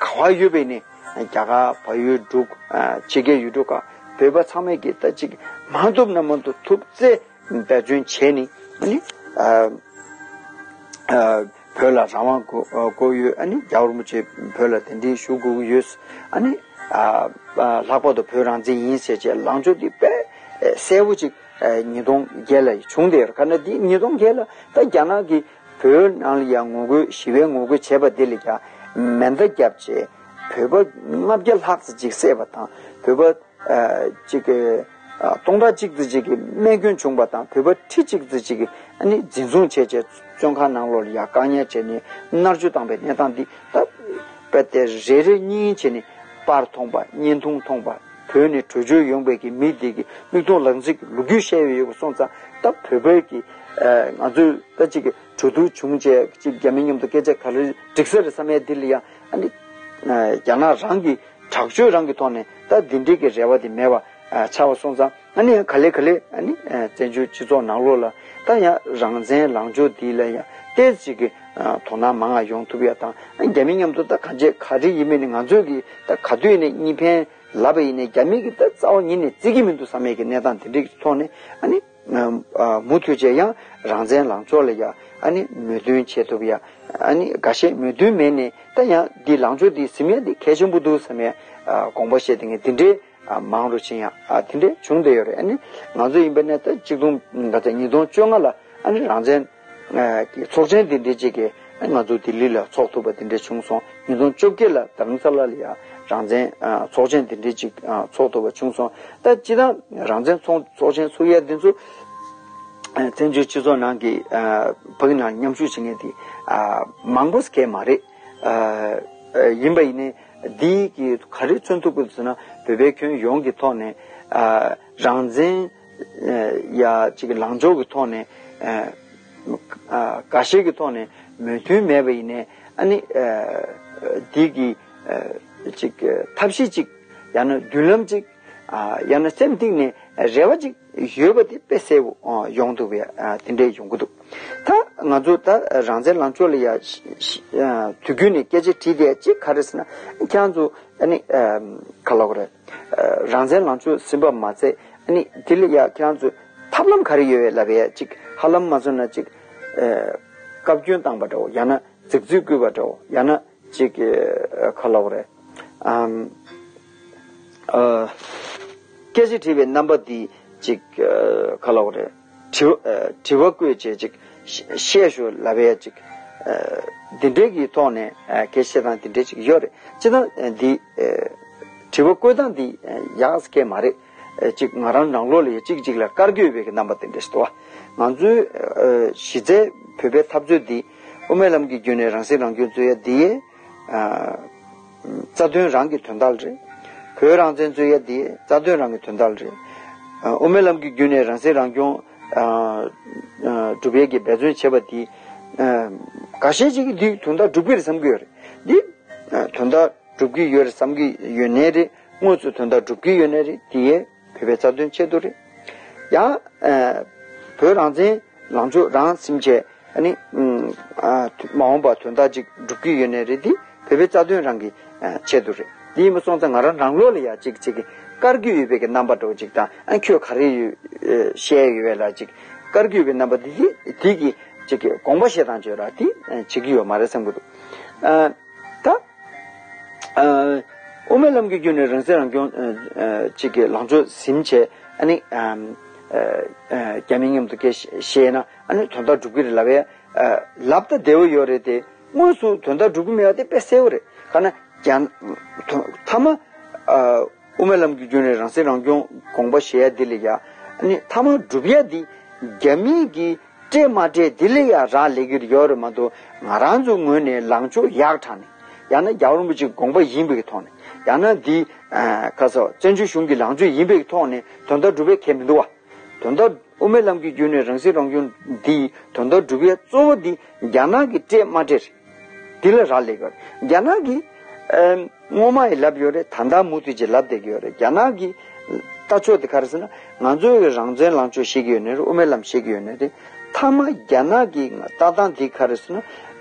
ག་བ་ཡོད་པ་ཡིན་ནའི་རྒྱ་གར་བལ་ཡུལ་འབྲུག་ཕྱི་རྒྱལ་ཡུལ་གྲུ་ཁག་བོད་པ་ཚང་མས་ཀྱི་ད་ཅིག་མ་ཐུབ་ན་མ་ཐུབ་ཐུབ་ཚེ། འབད་བརྩོན་བྱས་ནས་ཨ་ནི་ཨ་ཨ་བོད་ལ་རང་དབང་དགོས་དགོས་ཡོད། ཨ་ནི་རྒྱལ་བ་རིན་པོ་ཆེ་བོད་ལ་གདན་འདྲེན་ཞུ་དགོས་ཀྱི་ཡོད། ཨ་ནི་ཨ་ཨ་ལྷག་པར་དུ་བོད་རང་བཙན་ཡིན་ཟེར་བྱས་ལངས་ཕྱོགས་འདི་དཔེ་གསལ་པོ་ཅིག་ཉིས་སྟོང་བརྒྱད་ལ་བྱུང་བསྡད་ཡོད། ག་ན་འདི་ཉིས་སྟོང་བརྒྱད་ལ་ད་རྒྱ་ནག་གིས་བོད་ནང་ལ་ཡང་ངོ་རྒོལ་ཞི་བའི་ངོ་རྒོལ་བྱས་པ་འདི་ལ་ཀྱང་མེ་མདའ་བརྒྱབ་བྱས་བོད་པ་ལྔ་བརྒྱ་ལྷག་ཙམ་ཅིག་བསད་པ་དང་བོད་པ། ཅིག་གི་སྟོང་ཕྲག་གཅིག་ཙམ་ཅིག་གི་རྨས་སྐྱོན་བྱུང་བ་དང་བོད་པ་ཁྲི་གཅིག་ཙམ་ཅིག་གི་ ཨ་ནི་འཛིན་བཟུང་བྱས་བྱས་བཙོན་ཁང་ནང་ལོགས་ལ་ཡ་བཀག་ཉར་བྱས་ནས་མནར་གཅོད་བཏང་པའི་གནས་སྟངས་འདི་ད་རྦད་དེ་རེ་རེ་གཉིས་གཉིས་བྱས་ནས་པར་མཐོང་པ་བརྙན་ཐུང་མཐོང་པ། བོད་ནས་བྲོས་བྱོལ་ཡོང་བའི་གི་མི་དེ་གི་མིག་མཐོང་ལག་འཛིན་གྱི་ལོ་རྒྱུས་བཤད་ཡོད་ཡོད་པ་སོང་ཙང་ད་བོད་པའི་གི་ང་ཚོས་ད་ཅིག་གྲོས་བསྡུར་བྱུང་བྱས་ཅིག་རྒྱ་མི་མཉམ་དུ་སྐད་ཆ་ག་རེ་འགྲིག་ས་རེད་བསམ་ཡས་འདི་ལ་ཡང་ཨ་ནི་རྒྱ་ནག་རང་གི་དྲག་སྤྱོད་རང་གི་ཐོག་ནས་ད་འདི་འདྲའི་གི་རེ་བ་དེ་མེད་པ་ཆགས་པ་སོང་ཙང་ཨ་ནི་ཡང་ག་ལེ་ག་ལེ་ཨ་ནི་བཙན་བྱོལ་སྤྱི་ཚོགས་ནང་ལོགས་ལ་ད་ཡང་རང་བཙན་ལངས་ཕྱོགས་འདི་ལ་ཡང་ཏོག་ཙམ་གི་དོ་སྣང་མང་ང་ཡོང་ཐུབ་ཡ་དང་རྒྱ་མི་མཉམ་དུ་ད་གང་བྱས་ག་རེ་ཡིན་མིན་ནི་ང་ཚོས་གི་ད་ག་དུས་ནས་གཉིས་ཕན་ལབ་པ་ཡིན་ནའི་རྒྱ་མི་གི་ད་རྩ་བ་ཉིད་ནས་བརྩི་གི་མི་འདུག་བསམ་ཡས་ཀྱི་གནས་སྟངས་དེ་འདྲའི་ཐོག་ནས་ཨ་ནི་མུ་མཐུད་བྱས་ཡང་རང་བཙན་ལངས་ཕྱོགས་ལ་ཡ་ཨ་ནི་མོས་མཐུན་བྱེད་ཐུབ་ཡ་ཨ་ནི་འགའ་ཤས་མོས་མཐུན་མེད་ནས་ད་ཡང་འདི་ལངས་ཕྱོགས་འདི་ཟིན་ཡ་འདི་གལ་ཆེན་པོ་འདུག་བསམ་ཡ་དགོངས་པ་བཞེས་དེ་ངས་འདི་འདྲའི་མང་རུ་ཕྱིན་ཡ་དེ་འདྲའི་བྱུང་བསྡད་ཡོད་རེད། ཨ་ནི་ང་ཚོ་ཡིན་པ་ནས་ད་གཅིག་སྟོང་ག་ཚད་ཉིས་སྟོང་བཅོ་ལྔ་ལ་ཨ་ནི་རང་བཙན་གྱི་ཚོགས་ཆེན་འདི་འདྲའི་ཅིག་གི་ང་ཚོ་ལྡི་ལི་ལ་ཚོགས་ཐུབ་པ་འདི་འདྲའི་བྱུང་སོང་། ཉིས་སྟོང་བཅོ་བརྒྱད་ལ་རྡ་རམ་ས་ལ་ལ་ཡང་རང་བཙན་ཚོགས་ཆེན་འདི་འདྲའི་ཅིག་ཚོགས་ཐུབ་པ་བྱུང་སོང་། ད་སྤྱིར་བཏང་རང་བཙན་ཚོགས་ཚོགས་ཆེན་ཚུགས་ཡས་འདི་ཚོ་བཙན་བྱོལ་སྤྱི་ཚོགས་ནང་གི་བོད་ནང་མཉམ་ཞུགས་བྱེད་མཁན་དེ་མང་པོ་ཞིག་མ་རེད། ཡིན་པ་ཡིན་ནའི་འདི་གི་ག་རེ་མཚོན་ཐུབ་དགོས་ཟེར་ན་བོད་པའི་ཁྱོན་ཡོངས་ཀྱི་ཐོག་ནས་རང་བཙན་ཡ་གཅིག་ལངས་ཕྱོགས་ཀྱི་ཐོག་ནས་འགའ་ཤས་ཀྱི་ཐོག་ནས་མོས་མཐུན་མེད་པ་ཡིན་ནའི་ཨ་ནི་འདི་གི་གཅིག་ཐབས་ཤེས་གཅིག་ཡང་ན་མདུན་ལམ་གཅིག་ཡང་ན་སེམས་གཏིང་ནས་རེ་བ་གཅིག་ཡོད་པ་དེ་དཔེ་གསལ་པོ་ཡོང་ཐུབ་པའི་དེ་འདྲས་ཡོང་གི་འདུག་ད་ང་ཚོ་ད་རང་བཙན་ལངས་ཕྱོགས་ལ་ཡ་དུས་རྒྱུན་ནས་སྐད་ཆ་དྲིས་བསྡད་གཅིག་ག་རེ་ཟེར་ན་ཁྱེད་རང་ཚོ་ཨ་ནི་ག་ལབ་དགོས་རེད། རང་བཙན་ལངས་ཕྱོགས་ཟིན་པ་མ་ཚད་ཨ་ནི་དེ་ལ་ཡ་ཁྱེད་རང་ཚོས་ཐབས་ལམ་ག་རེ་ཡོད་ལབ་ཡ་གཅིག་ཧ་ལམ་མ་སོང་ན་གཅིག་བཀའ་བཀྱོན་བཏང་པ་འདྲ་བོ་ཡང་ན་རྫིག་རྫིག་བསྐུལ་བ་འདྲ་བོ་ཡང་ན་གཅིག་ག་ལབ་དགོས་རེད། ཨམ། ཨ། སྐད་ཆ་དྲིས་པའི་རྣམ་པ་འདི་ཅིག་ཨ། ག་ལབ་དགོས་རེད། དྲི་བ་ཨ། དྲི་བ་བཀོད་བྱས་ཅིག་བཤད་ཤོག་ལབ་ཡ་ཅིག་ཨ། འདི་འདྲའི་གི་ཐོག་ནས་ཨ། སྐད་བཤད་སྟངས་འདི་འདྲའི་ཅིག་ཡོད་རེད། སྤྱིར་བཏང་ཨ། འདི་ཨ། དྲི་བ་བཀོད་སྟངས་འདི་ཨ། ཡག་སྐད་མ་རེད། ཨ། ཅིག་ང་རང་ནང་ལོགས་ལ་ཡ་ཅིག་ཅིག་ལ་བཀར་གྱི་ཡོད་པའི་གི་རྣམ་པ་དེ་འདྲ་ཞིག་འདུག་བ། ང་ཚོའི་ཨ། གཞི་རྩའི་བོད་པའི་འཐབ་རྩོད་འདི་དབུ་མའི་ལམ་གྱི་བརྒྱུད་ནས་རང་སྲིད་རང་སྐྱོང་རྩོད་ཡ་འདི་ཨ། རྩ་དོན་རང་གི་དོན་དག་རེད། བོད་རང་བཙན་རྩོད་ཡ་འདི་རྩ་དོན་རང་གི་དོན་དག་རེད། ཨ། དབུ་མའི་ལམ་གྱི་བརྒྱུད་ནས་རང་སྲིད་རང་སྐྱོང་ཨ། ཨ། སྒྲུབ་ཡས་ཀྱི་འབད་བརྩོན་བྱེད་པ་འདི་ཨ། འགའ་ཤས་ཅིག་གིས་འདི་དོན་དག་སྒྲུབ་ཀྱི་རེད་བསམ་གྱི་ཡོད་རེད། འདི་ཨ། དོན་དག་སྒྲུབ་ཀྱི་ཡོད་རེད་བསམ་གྱི་ཡོད་ནའི་རེད། དངོས་སུ་དོན་དག་སྒྲུབ་ཀྱི་ཡོད་ནའི་རེད། དེ་ཡས་བོད་པའི་རྩ་དོན་ཆེད་དུ་རེད། ཡང་ཨ། བོད་རང་བཙན་ལངས་ཕྱོགས་རང་ཟིན་བྱས་ཨ་ནི་ཨ། མ་འོངས་པ་དོན་དག་ཅིག་སྒྲུབ་ཀྱི་ཡོད་ནའི་རེད། འདི་བོད་པའི་རྩ་དོན་རང་གི་ཨ། ཆེད་དུ་རེད། འདི་ཡིན་པ་སོང་ཙང་ང་རང་ནང་ལོགས་ལ་ཡ་ཅིག་ཅིག་གི་བཀར་གྱི་ཡོད་པའི་གི་རྣམ་པ་འདྲ་བོ་ཅིག་དང་ཨ། ཁྱོད་ག་རེ་ཡོད་ཨ། བཤད་ཡོད་པས་ལ་ཅིག་བཀར་གྱི་ཡོད་པའི་རྣམ་པ་འདི་འདི་གི་ཅིག་གི་དགོངས་པ་བཞེས་སྟངས་བརྗོད་ར་འདི་ཨ། བྱེད་ཀྱི་ཡོད་མ་རེད་བསམ་གྱི་འདུག་ཨ། ད། ཨ། དབུ་མའི་ལམ་གྱི་བརྒྱུད་ནས་རང་སྲིད་རང་སྐྱོང་ཨ། ཨ། གཅིག་གི་ལངས་ཕྱོགས་ཟིན་བྱས་ཨ་ནི་ཨ། ཨ། རྒྱ་མི་མཉམ་དུ་སྐད་བཤད་ན་ཨ་ནི་དོན་དག་སྒྲུབ་ཀྱི་རེད་ལབ་ཡ། ཨ། ལབ་ད་བདེ་བོ་ཡོད་རེད་དེ་དངོས་སུ་དོན་དག་སྒྲུབ་ཀྱི་མེད་པ་དེ་དཔེ་གསལ་བོ་རེད། ག་ན་རྒྱ། མཐའ་མ། ཨ། དབུ་མའི་ལམ་གྱི་བརྒྱུད་ནས་རང་སྲིད་རང་སྐྱོང་དགོངས་པ་བཞེས་ཡ་འདི་ལ་ཡ་ཨ་ནི་མཐའ་མ་སྒྲུབ་ཡ་འདི་རྒྱ་མི་གི་སྤྲད་མ་སྤྲད་དེ་ལ་ཡང་རག་ལས་ཀྱི་ཡོད་རེད་མ་གཏོགས་ང་རང་ཚོའི་ངོས་ནས་ལངས་ཕྱོགས་ཡག་དྲགས་ནས་ཡང་ན་རྒྱལ་བ་རིན་པོ་ཆེའི་དགོངས་པ་ཡིན་པའི་ཐོག་ནས་ཡང་ན་འདི་ཨ། ཁ་སོ་བཙན་བྱོལ་གཞུང་གི་ལངས་ཕྱོགས་ཡིན་པའི་ཐོག་ནས་དོན་དག་སྒྲུབ་པའི་ཁེ་མི་འདུག་བ། དོན་དག་དབུ་མའི་ལམ་གྱི་བརྒྱུད་ནས་རང་སྲིད་རང་སྐྱོང་འདི་དོན་དག་སྒྲུབ་པའི་གཙོ་བོ་འདི་རྒྱ་ནག་གི་སྤྲད་མ་སྤྲད་རེད། འདི་ལ་རག་ལས་ཀྱི་ཡོད་རེད། རྒྱ་ནག་གི་ཨ། སྔོན་མ་ཡི་ལབ་ཡོད་རེད། ད་ལྟ་མུ་མཐུད་ཀྱི་ལབ་བསྡད་ཀྱི་ཡོད་རེད། རྒྱ་ནག་གི་ལྟ་ཕྱོགས་དེ་ག་རེ་ཟེར་ན་ང་ཚོ་གི་རང་བཙན་ལངས་ཕྱོགས་བཤད་ཀྱི་ཡོད་ནའི་རེད། དབུ་མའི་ལམ་བཤད་ཀྱི་ཡོད་ནའི་རེད། མཐའ་མ་རྒྱ་ནག་གི་ལྟ་སྟངས་དེ་ག་རེ་ཟེར་ན་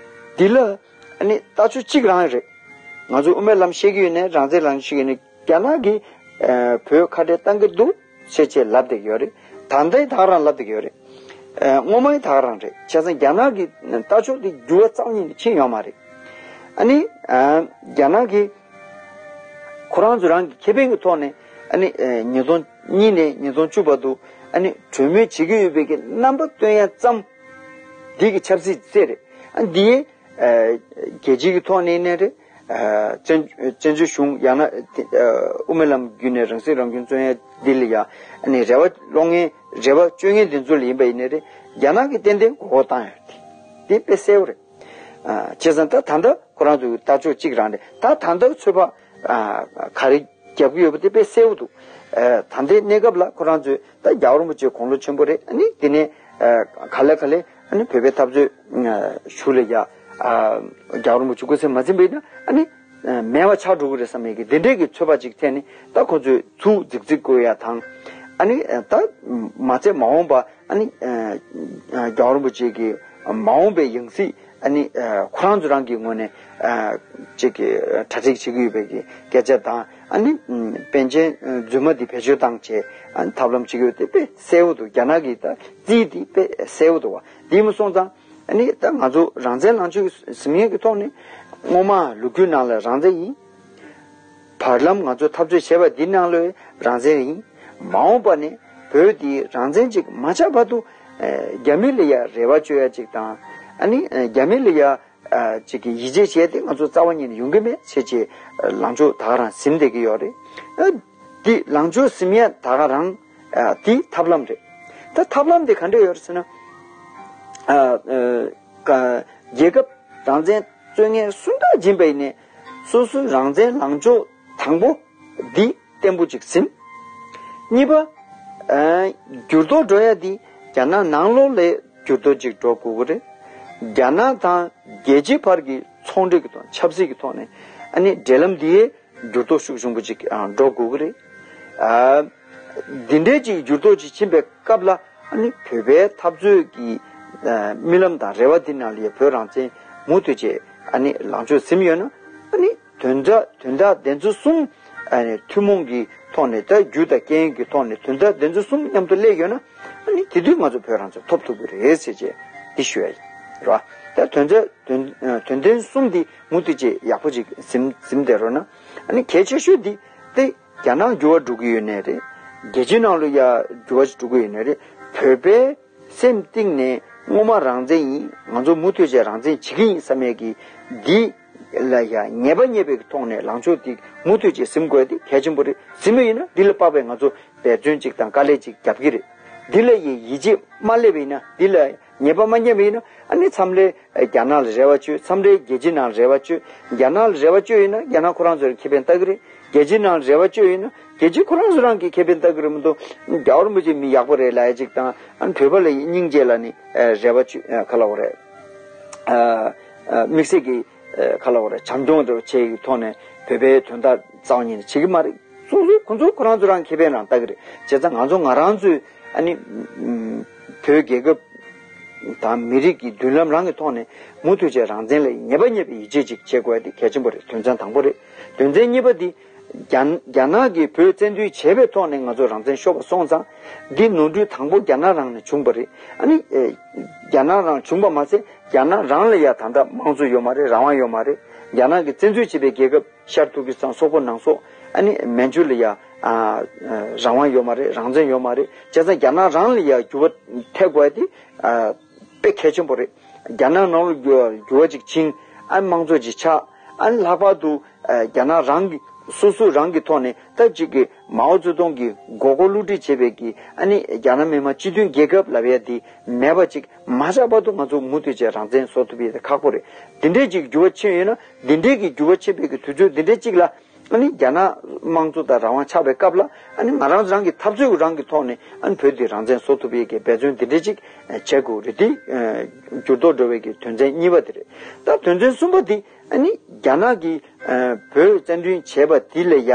འདི་ལ་ཨ་ནི་ལྟ་ཕྱོགས་གཅིག་རང་རེད། ང་ཚོ་དབུ་མའི་ལམ་བཤད་ཀྱི་ཡོད་ནའི་རང་བཙན་ལངས་ཕྱོགས་བཤད་ཀྱི་ཡོད་ནའི་རྒྱ་ནག་གིས་ཨ། བོད་ཁ་བྲལ་བཏང་གི་འདུག་ཅེས་ཅེས་ལབ་བསྡད་ཀྱི་ཡོད་རེད། ད་ལྟའི་ད་ག་རང་ལབ་བསྡད་ཀྱི་ཡོད་རེད། ཨ། སྔོན་མའི་ད་ག་རང་རེད། བྱས་ཙང་རྒྱ་ནག་གི་ལྟ་ཕྱོགས་དེ་འགྱུར་བ་རྩ་བ་ཉིད་ནས་ཕྱིན་ཡོད་མ་རེད། ཨ་ནི་ཨ། རྒྱ་ནག་གིས་ཁོ་རང་ཚོ་རང་གི་ཁེ་ཕན་གྱི་ཐོག་ནས་ཨ་ནི་ཨ། ཉིས་སྟོང་གཉིས་ནས་ཉིས་སྟོང་བཅུ་བར་དུ་ཨ་ནི་གྲོས་མོལ་བྱེད་ཀྱི་ཡོད་པའི་གི་རྣམ་པ་སྟོན་ཡ་ཙམ་འདི་གི་ཆབ་སྲིད་རྩེད་རེད། ཨ། འདིའི་ཨ། རྒྱལ་སྤྱི་གི་ཐོག་ནས་ནས་རེད། ཨ། བཙན་བཙན་བྱོལ་གཞུང་ཡང་ན་ཨ། དབུ་མའི་ལམ་བརྒྱུད་ནས་རང་སྲིད་རང་སྐྱོང་རྩོད་ཡ་འདི་ལ་ཡ་ཨ་ནི་རེ་བ་སློང་མཁན་རེ་བ་བཅོལ་མཁན་འདི་ཚོ་ལ་ཡིན་པ་ཡིན་ནའི་རེད། རྒྱ་ནག་གིས་ཏན་ཏན་མགོ་སྐོར་བཏང་ཡོད་དེ། དེ་དཔེ་གསལ་པོ་རེད། ཨ། བྱས་ཙང་ད་ད་ལྟ་ཁོ་རང་ཚོའི་ལྟ་ཕྱོགས་གཅིག་རང་རེད། ད་ད་ལྟ་ཚོད་དཔག་ཨ། ག་རེ་རྒྱབ་ཀྱི་ཡོད་པ་དེ་དཔེ་གསལ་པོ་འདུག་ཨ། ད་ལྟའི་གནས་སྐབས་ལ་ཁོ་རང་ཚོས་ད་རྒྱལ་བ་རིན་པོ་ཆེ་དགུང་ལོ་ཆེན་པོ་རེད། ཨ་ནི་དེ་ནས་ཨ། ག་ལེ་ག་ལེ་ཨ་ནི་བོད་པའི་འཐབ་རྩོད་ཨ། ཞུ་ལ་ཡ། ཨ། རྒྱལ་བ་རིན་པོ་ཆེ་སྐུ་ཚེ་མ་ཟིན་པ་ཡིན་ན་ཨ་ནི། ཨ། མེད་པ་ཆགས་འགྲོ་གི་རེད་བསམ་ཡས་ཀྱི་འདི་འདྲས་ཀྱི་ཚོད་དཔག་ཅིག་འཐེན་ནས་ད་ཁོ་ཚོས་ཚུར་རྫིག་རྫིག་དགོས་ཡ་དང་། ཨ་ནི་ཨ། ད་མ་ཚད་མ་འོངས་པ་ཨ་ནི་ཨ། ཨ། རྒྱལ་བ་རིན་པོ་ཆེ་གི་མ་འོངས་པའི་ཡང་སྲིད་ཨ་ནི་ཨ། ཁོ་རང་ཚོ་རང་གི་ངོས་ནས་ཨ། ཅིག་གི་གྲ་སྒྲིག་བྱེད་ཀྱི་ཡོད་པའི་གི་སྐད་ཆ་དང་། ཨ་ནི་ཨ། པཎ་ཆེན་ཨ། རྫུན་མ་འདི་བེད་སྤྱོད་བཏང་བྱས་ཨ། ཐབས་ལམ་བྱེད་ཀྱི་ཡོད་དེ་དཔེ་གསལ་པོ་འདུག་རྒྱ་ནག་གི་ད་རྩིས་འདི་དཔེ་གསལ་པོ་འདུག་བ། འདི་མ་སོང་ཙང་། ཨ་ནི་ད་ང་ཚོ་རང་བཙན་ལངས་ཕྱོགས་ཟིན་ཡས་ཀྱི་ཐོག་ནས་སྔོན་མ་ལོ་རྒྱུས་ནང་ལ་རང་བཙན་ཡིན། བར་ལམ་ང་ཚོ་འཐབ་རྩོད་བྱས་པ་འདི་ནང་ལོགས་རང་བཙན་ཡིན། མ་འོངས་པ་ནས་བོད་འདི་རང་བཙན་ཅིག་མ་ཆགས་བར་དུ་ཨ། རྒྱ་མི་ལ་ཡ་རེ་བ་བཅོལ་ཡ་ཅིག་དང་། ཨ་ནི་ཨ། རྒྱ་མི་ལ་ཡ་ཨ། ཅིག་གི་ཡིད་ཆེས་བྱས་ཏེ་ང་ཚོ་རྩ་བ་ཉིད་ནས་ཡོང་གི་མེད་ཟེར་བྱས་ལངས་ཕྱོགས་ད་ག་རང་ཟིན་བསྡད་ཀྱི་ཡོད་རེད། ཨ། འདི་ལངས་ཕྱོགས་ཟིན་ཡ་ད་ག་རང་ཨ། འདི་ཐབས་ལམ་རེད། ད་ཐབས་ལམ་དེ་ག་འདྲ་ཡོད་རེད་ཟེར་ན། ཨ། ཨ། ཀ་རྒྱལ་ཁབ་རང་བཙན་རྩོད་མཁན་སུ་འདྲ་ཡིན་པ་ཡིན་ནའི་སོ་སོའི་རང་བཙན་ལངས་ཕྱོགས་དང་པོ་འདི་བརྟན་པོ་ཅིག་ཟིན། གཉིས་པ། ཨ། འགྱུར་ལྡོག་འགྲོ་ཡ་འདི་རྒྱ་ནག་ནང་ལོགས་ལ་འགྱུར་ལྡོག་ཅིག་འགྲོ་དགོས་ཀྱི་རེད། རྒྱ་ནག་དང་རྒྱལ་སྤྱིའི་བར་གྱི་ཚོང་འབྲེལ་གྱི་ཐོག་ཆབ་སྲིད་ཀྱི་ཐོག་ནས་ཨ་ནི་འབྲེལ་ལམ་འདི་འགྱུར་ལྡོག་ཤུགས་ཆེན་པོ་ཅིག་ཨ། འགྲོ་དགོས་ཀྱི་རེད། ཨ། འདི་འདྲའི་ཅིག་འགྱུར་ལྡོག་ཅིག་ཕྱིན་པའི་སྐབས་ལ་ཨ་ནི་བོད་པའི་འཐབ་རྩོད་ཀྱི་ཨ། རྨི་ལམ་དང་རེ་བ་འདི་ནང་ལ་ཡ་བོད་རང་བཙན་མུ་མཐུད་བྱས་ཨ་ནི་ལངས་ཕྱོགས་ཟིན་ཡོད་ན། ཨ་ནི་དོན་དག་དོན་དག་དེ་ཚོ་གསུམ་ཨ་ནི་ཐུན་མོང་གི་ཐོག་ནས་ད་རྒྱུ་དང་རྐྱེན་གྱི་ཐོག་ནས་དོན་དག་དེ་ཚོ་གསུམ་མཉམ་དུ་སླེབས་ཡོད་ན། ཨ་ནི་དེ་དུས་ང་ཚོ་བོད་རང་བཙན་ཐོབ་ཐུབ་ཀྱི་རེད་ཟེར་བྱས་འདི་ཞུ་ཡ་ཡིན། རེད་བ། ད་དོན་དག་དོན་དོན་ཚན་གསུམ་འདི་མུ་མཐུད་བྱས་ཡག་པོ་ཅིག་ཟིན་ཟིན་བསྡད་རོགས་གནང་། ཨ་ནི་གལ་ཆེ་ཤོས་འདི་དེ་རྒྱ་ནག་འགྱུར་བ་འགྲོ་གི་ཡོད་ནའི་རེད། རྒྱལ་སྤྱིའི་ནང་ལ་ཡ་འགྱུར་བ་ཞིག་འགྲོ་གི་ཡོད་ནའི་རེད། བོད་པའི་སེམས་གཏིང་ནས་སྔོན་མ་རང་བཙན་ཡིན། ང་ཚོ་མུ་མཐུད་བྱས་རང་བཙན་བྱེད་ཀྱི་ཡིན་བསམ་ཡས་ཀྱི་འདི་ལ་ཡ་ངེས་པ་རྙེད་པའི་ཐོག་ནས་ལངས་ཕྱོགས་འདི་མུ་མཐུད་བྱས་ཟིན་དགོས་དེ་གལ་ཆེན་པོ་རེད། ཟིན་པ་ཡིན་ན་འདི་ལ་དཔག་པའི་ང་ཚོ་འབད་བརྩོན་ཅིག་དང་དཀའ་ལས་ཅིག་རྒྱབ་ཀྱི་རེད། འདི་ལ་ཡི་ཡིད་ཆེས་མ་སླེབས་པ་ཡིན་ན། འདི་ལ་ངེས་པ་མ་རྙེད་པ་ཡིན་ན། ཨ་ནི་མཚམས་རེ་རྒྱ་ནག་ལ་རེ་བ་བཅོལ། མཚམས་རེ་རྒྱལ་སྤྱིའི་ནང་ལ་རེ་བ་བཅོལ། རྒྱ་ནག་ལ་རེ་བ་བཅོལ་ཡིན་ན་རྒྱ་ནག་ཁོ་རང་ཚོར་ཁེ་ཕན་ལྟ་གི་རེད། རྒྱལ་སྤྱིའི་ནང་ལ་རེ་བ་བཅོལ་ཡིན་ན་རྒྱལ་སྤྱིའི་ཁོ་རང་ཚོ་རང་གིས་ཁེ་ཕན་ལྟ་གི་རེད་མ་གཏོགས། རྒྱལ་བ་རིན་པོ་ཆེ་མི་ཡག་པོ་རེད་ལབ་ཡ་ཅིག་དང་། ཨ་ནི་བོད་པ་ལ་སྙིང་རྗེ་ལབ་ནས་རེ་བ་བཅོལ། ག་ལབ་དགོས་རེད། ཨ། ཨ། དམིགས་བསལ་གྱི་ག་ལབ་དགོས་རེད། བྱམས་སྐྱོང་རེ་བྱེད་ཀྱི་ཐོག་ནས་བོད་པའི་དོན་དག་རྩ་བ་ཉིད་ནས་བྱེད་ཀྱི་མ་རེད། སོ་སོ་ཁོ་ཚོ་ཁོ་རང་ཚོ་རང་ཁེ་ཕན་རང་ལྟ་གི་རེད། བྱས་ཙང་ང་ཚོ་ང་རང་ཚོའི་ཨ་ནི་བོད་རྒྱལ་ཁབ་དང་མི་རིགས་ཀྱི་མདུན་ལམ་རང་གི་ཐོག་ནས་མུ་མཐུད་བྱས་རང་བཙན་ལ་ངེས་པ་རྙེད་པའི་ཡིད་ཆེས་ཅིག་བྱེད་དགོས་ཡ་དེ་གལ་ཆེན་པོ་རེད། དོན་ཚན་དང་པོ་རེད། དོན་ཚན་གཉིས་པ་དེ་རྒྱ་རྒྱ་ནག་གིས་བོད་བཙན་འཛུལ་བྱས་པའི་ཐོག་ནས་ང་ཚོ་རང་བཙན་ཤོར་བ་སོང་ཙང་། འདི་ནོར་འཁྲུལ་དང་པོ་རྒྱ་ནག་རང་ནས་བྱུང་བ་རེད། ཨ་ནི་ཨེ། རྒྱ་ནག་རང་བྱུང་བ་མ་ཟད་རྒྱ་ནག་རང་ལ་ཡ་ད་ལྟ་དམངས་གཙོ་ཡོད་མ་རེད། རང་དབང་ཡོད་མ་རེད། རྒྱ་ནག་གིས་བཙན་འཛུལ་བྱས་པའི་རྒྱལ་ཁབ་ཤར་ཏུར་ཀི་སི་ཐན་སོག་པོ་ནང་སོགས་ཨ་ནི་མན་ཇུ་ལ་ཡ་ཨ། རང་དབང་ཡོད་མ་རེད། རང་བཙན་ཡོད་མ་རེད། བྱས་ཙང་རྒྱ་ནག་རང་ལ་ཡ་འགྱུར་བ་ཐེབས་དགོས་ཡ་དེ་ཨ། དཔེ་གལ་ཆེན་པོ་རེད། རྒྱ་ནག་ནང་ལ་འགྱུར་འགྱུར་བ་ཅིག་ཕྱིན། ཨ་ནི་དམངས་གཙོ་ཅིག་ཆགས། ཨ་ནི་ལྷག་པར་དུ་ཨ། རྒྱ་ནག་རང་གི་སོ་སོ་རང་གི་ཐོག་ནས་ད་ཅིག་གི་མའོ་ཙེ་ཏུང་གིས་མགོ་སྐོར་བསླུ་བྲིད་བྱས་པའི་གི་ཨ་ནི་རྒྱ་ནག་མི་དམངས་སྤྱི་མཐུན་རྒྱལ་ཁབ་ལབ་ཡ་དེ་མེད་པ་ཅིག་མ་ཆགས་བར་དུ་ང་ཚོ་མུ་མཐུད་བྱས་རང་བཙན་བཟོ་ཐུབ་ཡ་དེ་ཁག་པོ་རེད། འདི་འདྲའི་ཅིག་འགྱུར་བ་ཕྱིན་ཡོད་ན། འདི་འདྲའི་གི་འགྱུར་བ་ཕྱིན་པའི་གི་དུས་ཚོད་འདི་འདྲའི་ཅིག་ལ། ཨ་ནི་རྒྱ་ནག་དམངས་གཙོ་དང་རང་དབང་ཆགས་པའི་སྐབས་ལ། ཨ་ནི་ང་རང་རང་གི་འཐབ་རྩོད་རང་གི་ཐོག་ནས་ཨ་ནི་བོད་འདི་རང་བཙན་བཟོ་ཐུབ་ཡས་ཀྱི་འབད་བརྩོན་འདི་འདྲ་ཅིག་བྱེད་དགོས་རེད། འདི་འགྱུར་ལྡོག་འགྲོ་བའི་གི་དོན་ཚན་གཉིས་པ་དེ་རེད། ད་དོན་ཚན་གསུམ་པ་འདི་ཨ་ནི་རྒྱ་ནག་གིས་བོད་བཙན་འཛུལ་བྱས་པ་འདི་ལ་ཡ་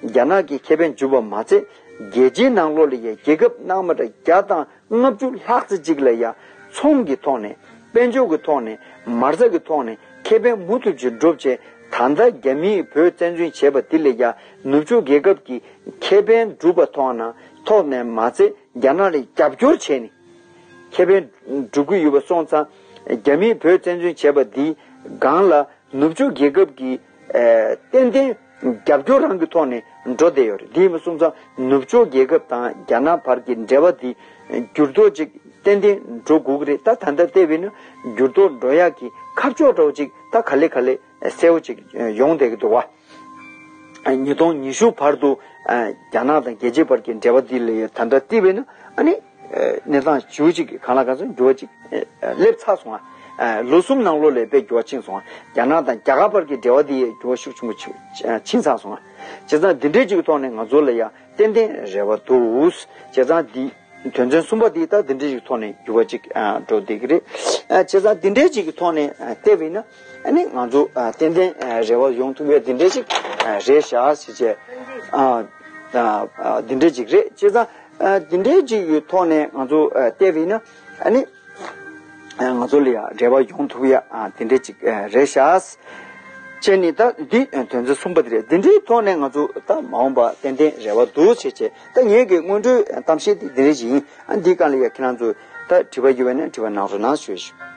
རྒྱ་ནག་གིས་ཁེ་ཕན་བསྒྲུབས་པ་མ་ཚད། རྒྱལ་སྤྱིའི་ནང་ལོགས་ལ་ཡ་རྒྱལ་ཁབ་སྣ་མ་ད་བརྒྱ་དང་ལྔ་བཅུ་ལྷག་ཙམ་ཅིག་ལ་ཡ་ཚོང་གི་ཐོག་ནས། དཔལ་འབྱོར་གྱི་ཐོག་ནས། མ་རྩ་གི་ཐོག་ནས་ཁེ་ཕན་མུ་མཐུད་ཅིག་བསྒྲུབས་བྱས། ད་ལྟ་རྒྱ་མིས་བོད་བཙན་འཛུལ་བྱས་པ་འདི་ལ་ཡ་ནུབ་ཕྱོགས་རྒྱལ་ཁབ་ཀྱིས་ཁེ་ཕན་བསྒྲུབས་པ་ཐོག་ན་ཐོག་ནས་མ་ཚད་རྒྱ་ནག་ལ་རྒྱབ་སྐྱོར་བྱས་ནས། ཁེ་ཕན་བསྒྲུབ་ཀྱི་ཡོད་པ་སོང་ཙང་། རྒྱ་མིས་བོད་བཙན་འཛུལ་བྱས་པ་འདིའི་སྒང་ལ། ནུབ་ཕྱོགས་རྒྱལ་ཁབ་ཀྱིས་ཨ། ཏན་ཏན་རྒྱབ་སྐྱོར་རང་གི་ཐོག་ནས་འགྲོ་བསྡད་ཡོད་རེད། དེ་མ་སོང་ཙང་ནུབ་ཕྱོགས་རྒྱལ་ཁབ་དང་རྒྱ་ནག་བར་གྱི་འབྲེལ་བ་འདི་འགྱུར་ལྡོག་ཅིག་ཏན་ཏན་འགྲོ་དགོས་ཀྱི་རེད། ད་ད་ལྟ་བལྟས་པས་ན་འགྱུར་ལྡོག་འགྲོ་ཡག་གི་ཁ་ཕྱོགས་འདྲ་བོ་ཅིག་ད་ག་ལེ་ག་ལེ་གསལ་པོ་ཅིག་ཡོང་བསྡད་ཀྱི་འདུག་བ། ཉིས་སྟོང་ཉི་ཤུ་བར་དུ་རྒྱ་ནག་དང་རྒྱལ་སྤྱིའི་བར་གྱི་འབྲེལ་བ་འདི་ལ་ད་ལྟ་བལྟས་པས་ན་ཨ་ནི། གནས་སྟངས་ཞེ་པོ་ཅིག་གང་ལ་གང་འཚམ་འགྱུར་བ་ཅིག་སླེབས་ཚར་སོང་ང་། ལོ་གསུམ་ནང་ལོགས་ལ་དཔེ་འགྱུར་བ་ཕྱིན་སོང་ང་། རྒྱ་ནག་དང་རྒྱ་གར་བར་གྱི་འབྲེལ་བ་དེ་འགྱུར་བ་ཤུགས་ཆེན་པོ་ཕྱིན་ཕྱིན་ཚར་སོང་ང་། བྱས་ཙང་འདི་འདྲའི་ཅིག་གི་ཐོག་ནས་ང་ཚོ་ལ་ཡང་ཏན་ཏན་རེ་བ་འདུག་བྱས་ཙང་འདི་དོན་ཚན་གསུམ་པ་འདི་ད་འདི་འདྲའི་ཅིག་ཐོག་ནས་འགྱུར་བ་ཅིག་འགྲོ་བསྡད་ཀྱི་རེད། བྱས་ཙང་འདི་འདྲའི་ཅིག་གི་ཐོག་ནས་བལྟས་པ་ཡིན་ན། ཨ་ནི་ང་ཚོ་ཏན་ཏན་རེ་བ་ཡོང་ཐུབ་ཡ་འདི་འདྲའི་ཅིག་རེད་ཤག་ཟེར་བྱས། འདི་འདྲའི་ཅིག་རེད། བྱས་ཙང་འདི་འདྲའི་ཅིག་གི་ཐོག་ནས་ང་ཚོ་བལྟས་པ་ཡིན་ན། ཨ་ནི། ང་ཚོ་ལ་ཡང་འབྲེལ་བ་ཡོང་ཐུབ་ཡ་དེ་འདྲ་ཅིག་རེད་ཤག་བྱས་ནས་ད་འདི་དོན་ཚན་གསུམ་པ་དེ་རེད། འདི་འདྲའི་ཐོག་ནས་ང་ཚོ་ད་མ་འོངས་པ་ཏན་ཏན་རེ་བ་འདུག་བྱས་བྱས། ད་ངེད་ཀྱི་སྔོན་འགྲོའི་གཏམ་བཤད་འདི་འདི་འདྲ་ཅིག་ཡིན། ཨ་འདིའི་སྒང་ལ་ཡ་ཁྱེད་རང་ཚོ་ད་དྲི་བ་ཡོད་པ་ཡིན་ན་དྲི་བ་གནང་རོགས་གནང་ཞུ་ཞུ།